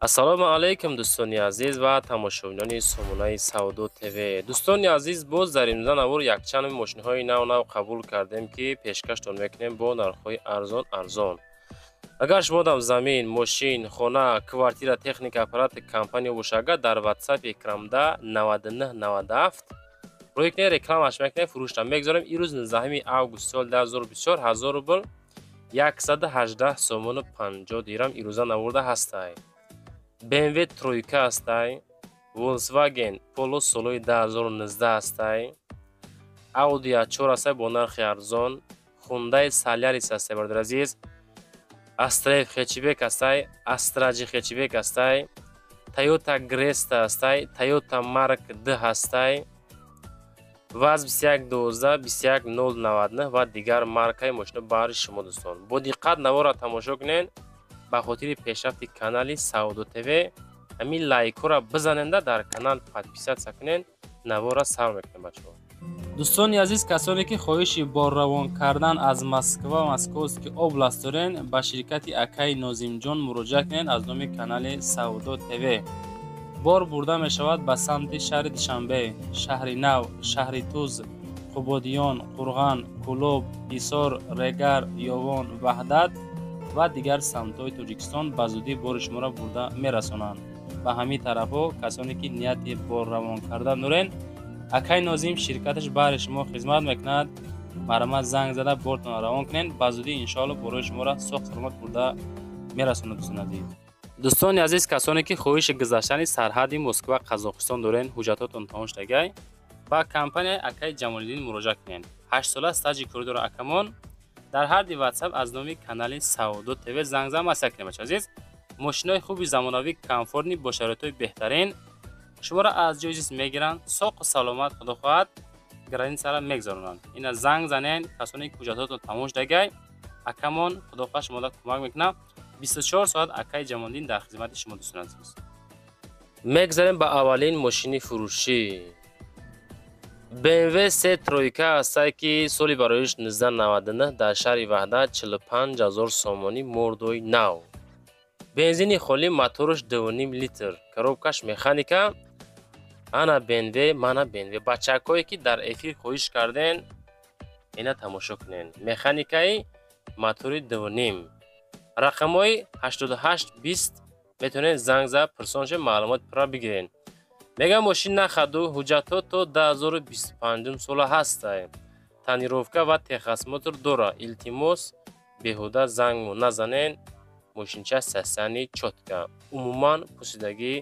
Ассалому алайкум, дӯстони азиз ва тамошобинони сомонаи Савдо ТВ. Дӯстони азиз, боз дар имрӯза навор якчанд мошинҳои нав нав қабул кардем, ки пешкаштон мекунем бо нархҳои арзон арзон. Агар шумо дам замин, мошин, хона, квартира, техника, аппарати компания боша, агар дар WhatsApp экранда 9997 рӯй кунед, рекламаш мекунем, фурӯшта мегузорем. Ирӯз 19 август соли 2024, 1000 рубл 118 сомону 50 дирам ирӯза наворда ҳастай. BMW тройка ҳастай, Volkswagen Polo солҳои 2019 ҳастай, Audi A4 ҳастай бо нархи арзон, Hyundai Solaris ҳастай, бародари азиз, Astra F хэтчбек ҳастай, Astra J хэтчбек ҳастай, Toyota Gresta ҳастай, Toyota Mark D ҳастай, ВАЗ 2112, 21099 ва дигар маркаи мошино баҳри шумо. Дӯстон, бо диққат наворро тамошо кунед. Ба хотири пешрафти канали Савдо ТВ ҳамин лайкҳоро бизаненда, дар канал подписаться кунед. Наворро сар мекунем, бачаҳо. Дӯстони азиз, касоне ки хоҳиши борравон кардан аз Москва, Московский область дорен, ба ширкати акаи Нозимҷон муроҷиат кунед. Аз номи канали Савдо ТВ бор бурда мешавад ба самти шаҳри Душанбе, Шаҳри Нав, Шаҳри Туз, Қубодиён, Қурған, Кӯлоб, Ҳисор, Регар, Ёвон, Ваҳдат ва дигар самтҳои Тоҷикистон. Ба зудӣ бори шуморо бурда мерасонанд ба ҳамин тарафҳо. Касоне ки нияти борравон кардан дорен, акаи Нозим ширкаташ баҳри шумо хизмат мекунад. Марҳамат, занг зада бортонро равон кунед. Ба зудӣ, иншоалло, борои шуморо соғ саломат бурда мерасонад, дӯстони азиз. Дӯстони азиз, касоне ки хоҳиши гузаштани сарҳади Москва, Қазоқистон дорен, ҳуҷҷатотон тамом шудагай, ба компанияи акаи Ҷамолиддин муроҷиат кунед. 8 сола стажи корӣ дора акамон. Дар ҳарди WhatsApp аз номи канали Савдо ТВ занг зан, маслиҳат кунем. Бача азиз, мошинои хуби замонавӣ, комфортный, бо шароитҳои беҳтарин шуморо аз ҷои зист мегиранд, соқу саломат, худо хоҳад, границара мегзаронанд. Ина занг занен, касоне ки ҳуҷҷатотон тамом шудагай, акамон, худо хоҳад, шуморо кӯмак мекунад. 24 соат акаи Ҷамолиддин дар хизмати шумо, дӯстони азиз. Мегзарем ба аввалин мошини фурӯшӣ. BMW се тройка ҳастае, ки соли бароиш 1999, дар шаҳри Ваҳдат, 45 000 сомонӣ, мордои нав, бензини холӣ, мотораш 2,5 литр, коробкаш механика. Ана BMW, мана BMW. Бачакҳое ки дар эфир хоҳиш карден, ина тамошо кунен. Механикаи, мотори 2,5, рақамҳои 88 20, метавонед занг зад, пурсон шед, маълумот пурра бигирен. Мегӯям, мошин нахаду ҳуҷҷатҳо то 2025 сола ҳастай, тонировка ва техосмотр дора. Илтимос, беҳуда зангмо назанен. Мошинча состояние чётко, умуман пусидагӣ,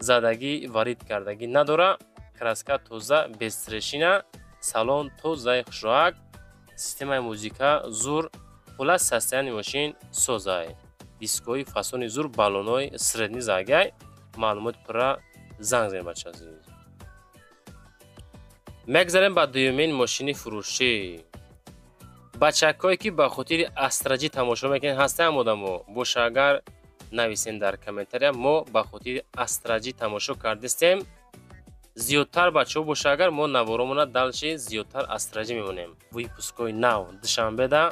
задагӣ, варид кардагӣ надора. Краска тоза, без трещина, салон тозаи хушроак, системаи музика зур. Хулас, состояние мошин созай, дискои фасони зур, баллонои средний загай. Маълумоти пурра занг занед, бача азиз. Мегзарем ба дуюмин мошини фурӯшӣ. Бачакҳое ки ба хотири Астра Ҷи тамошо мекунед, ҳастаям одамо боша, агар нависем дар комментария, мо ба хотири Астра Ҷи тамошо кардистем. Зиёдтар бачаҳо боша агар, мо наворомона дальше зиёдтар Астра Ҷи мемонем. Выпускҳои нав, Душанбеда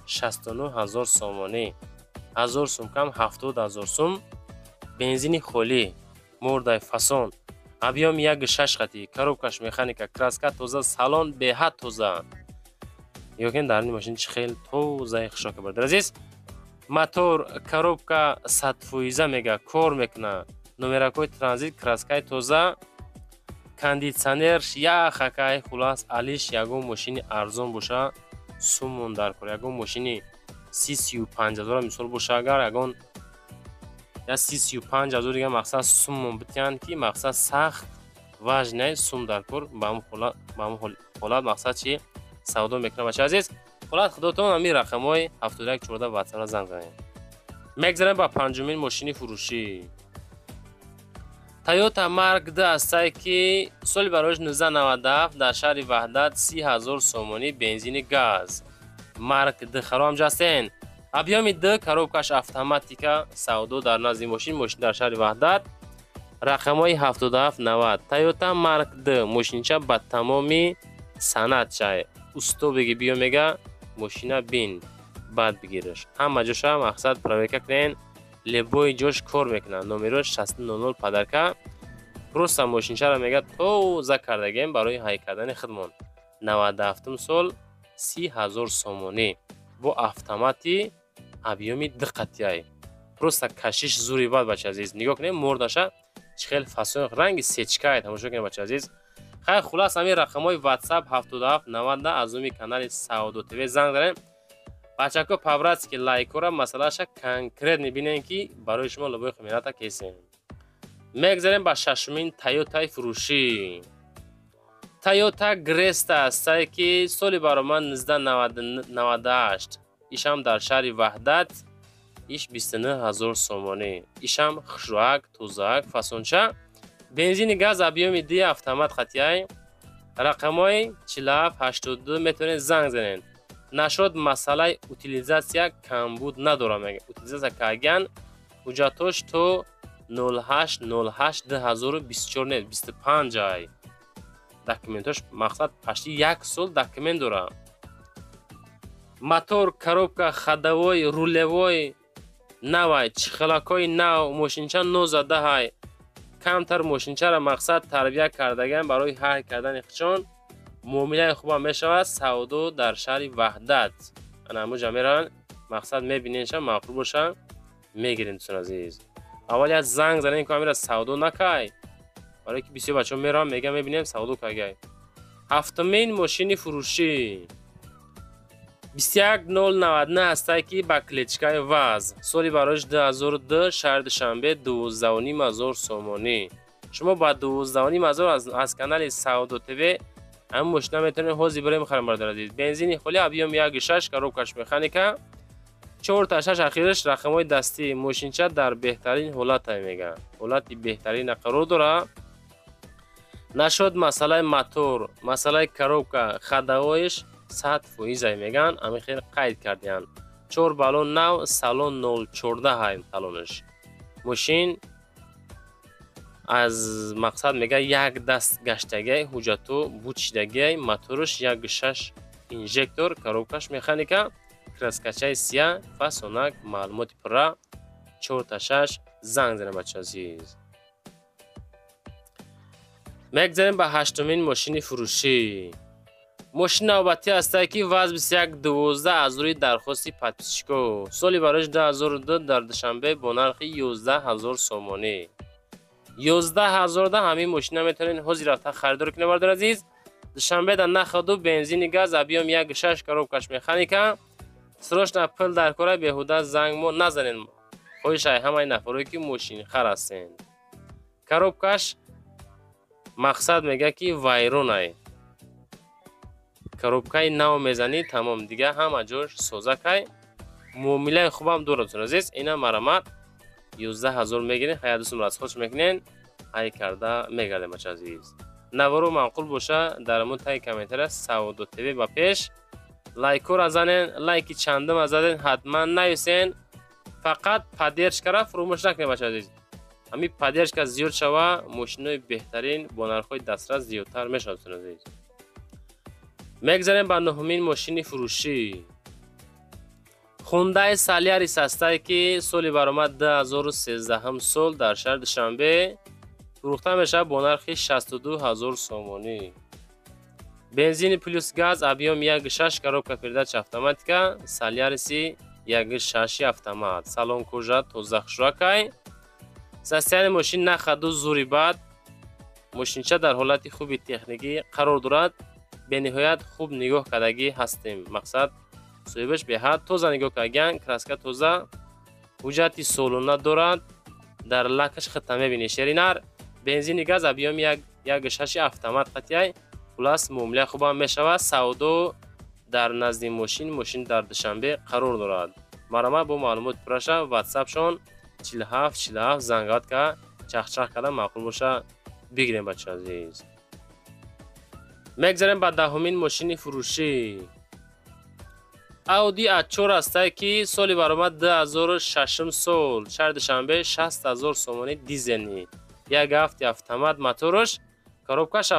69 ҳазор сомонӣ, 1000 сум кам, 70 ҳазор сум, бензини холӣ, мордай фасон, объёми 1,6 хати, коробкаш механика, краска тоза, салон беҳад тоза. Ёкен, дар ин мошин чӣ хел тозаи хушока, бародар азиз. Мотор, коробка 100%, мега, кор мекуна, номеракҳои транзит, краскаи тоза, кондитсионер яхакай. Хулас, алиш ягон мошини арзон боша, сумон дар кор. Ягон мошини 30-35 ҳазора мисол боша агар, ягон я 30-35 ҳазор дига, мақсад, сумон битиҳанд, ки мақсад сахт важный сум дар кор. Ба ҳамун ҳолат, мақсад, чи савдо мекунам, бача азиз. Хулас, худотон ҳамин рақамҳои 71 14 ватсапра занг занед. Мегзарем ба панҷумин мошини фурӯшӣ. Тойота Марк Д ҳастае, ки соли бароиш 1997, дар шаҳри Ваҳдат, 30 ҳазор сомонӣ, бензини газ. Марк Д харо ҳамҷа ҳастен, объёми Д, коробкаш автоматика. Савдо дар назди мошин, мошин дар шаҳри Ваҳдат, рақамҳои 77 90. Тойота Марк Д мошинча ба тамоми санад чай. Усто беги, биё, мега, мошина бин, баъд бигираш. Ҳама ҷоша, мақсад, проверка кунен. Лебои ҷош кор мекунад. Номерош 600 падарка. Просто мошинчаро мега тоза кардагем барои ҳай кардани худмон. 97 сол 30 000 сомонӣ бо автомати объёми диққатияй. Просто кашиш зури бад, бача азиз. Нигоҳ кунед мордаша чӣ хел фасон ранги сечкай, тамошо кунед, бача азиз. Хайр, хулас, ҳамин рақамҳои WhatsApp 77 90 аз номи канали Савдо ТВ занг занед. Бачако, по-братски лайкора масъалаша конкретно бинем, ки барои шумо лобои химината кесем. Мегзарем ба шашумин Тойотаи фурӯшӣ. Тойота Греста астае, ки соли баромад 1998, ишам дар шаҳри Ваҳдат, иш 29 000 сомонӣ. Ишам хушрӯак, тозаак, фасонча. Бензини газ, объёми ди, автомат хатияй. Рақамҳои 47 82 метавонед занг занед. Нашод масъалаи утилизация камбуд надорам, мега. Утилизация каган, ҳуҷҷатош то 08 08 2024 не, 25 ай. Документош мақсад почти як сол документ дорам. Мотор, коробка, ходовой, рулевой навай, чихелакҳои нав, мошинча нозадаҳай. Камтар мошинчаро мақсад тарбия кардаган барои ҳай кардани хичон. Муомилаи хубам мешавад. Савдо дар шаҳри Ваҳдат. Ана ҳамуҷа мераванд, мақсад мебиненша, маъқул боша, мегирем, дӯстон азиз. Аввал як занг занем, ки амира савдо накай. Барои ки бисёр бачаҳо мераванд, мегӯянд, мебинем, савдо кагай. Ҳафтумин мошини фурӯшӣ 21099 ҳастае, ки ба кличкаи ВАЗ, соли бароиш 2002, шаҳри Душанбе, 12 500 сомонӣ. Шумо ба 12 500 аз канали Савдо ТВ ҳамин мошина метавонед ҳозир барем бихарем, бародар азиз. Бензини холи, объём 1,6, коробкаш механика, чорта шаш ахираш рақамҳои дастӣ. Мошинча дар беҳтарин ҳолате, мега, ҳолати беҳтарина қарор дорад. Нашуд масъалаи мотор, масъалаи коробка, ходовоиш 100%-ай, меган, ҳамин хел қайд кардиянд. Чор баллон нав, салон 014 ҳай талонаш. Мошин аз мақсад мега як даст гаштагиай, ҳуҷҷату бучидагиай, мотораш 1,6 инжектор, коробкаш механика, краскачаи сия, фасонак. Маълумоти пурра чорта шаш занг занед, бача азиз. Мегзарем ба ҳаштумин мошини фурӯшӣ. Мошини навбатӣ ҳастае, ки ВАЗ 2112 аз рӯи дархости подписчико, соли бароиш 2002, дар Душанбе бо нархи 11 000 сомонӣ. 11 000 да ҳамин мошина метавонед ҳозир рафта харидор кунед, бародар азиз. Душанбе да нахаду, бензини газ, объём 1,6, коробкаш механика. Срочно пул дар кора, беҳуда занг мо назанед. Хоҳишай ҳамаи нафарое, ки мошинхар ҳастен. Коробкаш мақсад мега, ки вайронай. Коробкаи нав мезанӣ, тамом, дига ҳама ҷош созакай. Муомилаи хубам дорад, азиз. Ина марамат 11 000 мегирен, ҳая дусум расход мекунен, ҳай карда мегардем, бача азиз. Наворо маъқул боша, дар мо таги комментария Савдо ТВ ба пеш лайкҳоро занен, лайки чандум заден ҳатман нависен. Фақат поддержкара фуромӯш накунед, бача азиз. Ҳамин поддержка зиёд шава, мошинои беҳтарин бо нархҳои дастрас зиёдтар мешавад, дӯстони азиз. Мегзарем ба нуҳумин мошини фурӯшӣ. Хундай Солярис ҳастае, ки соли баромад 2013 сол, дар шаҳри Душанбе фурӯхта мешавад бо нархи 62 000 сомонӣ. Бензини плюс газ, объём 1,6, коробка передач автоматика, Соляриси 1,6 автомат. Салон кожа, тоза, хушракай. Состояние мошин нахаду зури бад. Мошинча дар ҳолати хуби техникӣ қарор дорад. Бениҳоят хуб нигоҳ кардагӣ ҳастем. Мақсад соҳибаш беҳад тоза нигоҳ кардагиан, краска тоза, ҳуҷҷати солона дорад. Дар лакаш хита мебинӣ шеринар. Бензини газ, объёми 1,6 автомат қатияй. Хулас, муомила хубам мешавад. Савдо дар назди мошин, мошин дар Душанбе қарор дорад. Марама бо маълумоти пурраша ватсапшон 47 47 зангат ка чахчах карда, маъқул боша, бигирем, бача азиз. Мегзарем ба даҳумин мошини фурӯшӣ. Audi A4 ҳастае, ки соли баромад 2006 сол, шаҳри Душанбе, 60 000 сомонӣ, дизелни. Як ҳафти автомат мотораш, коробкаш.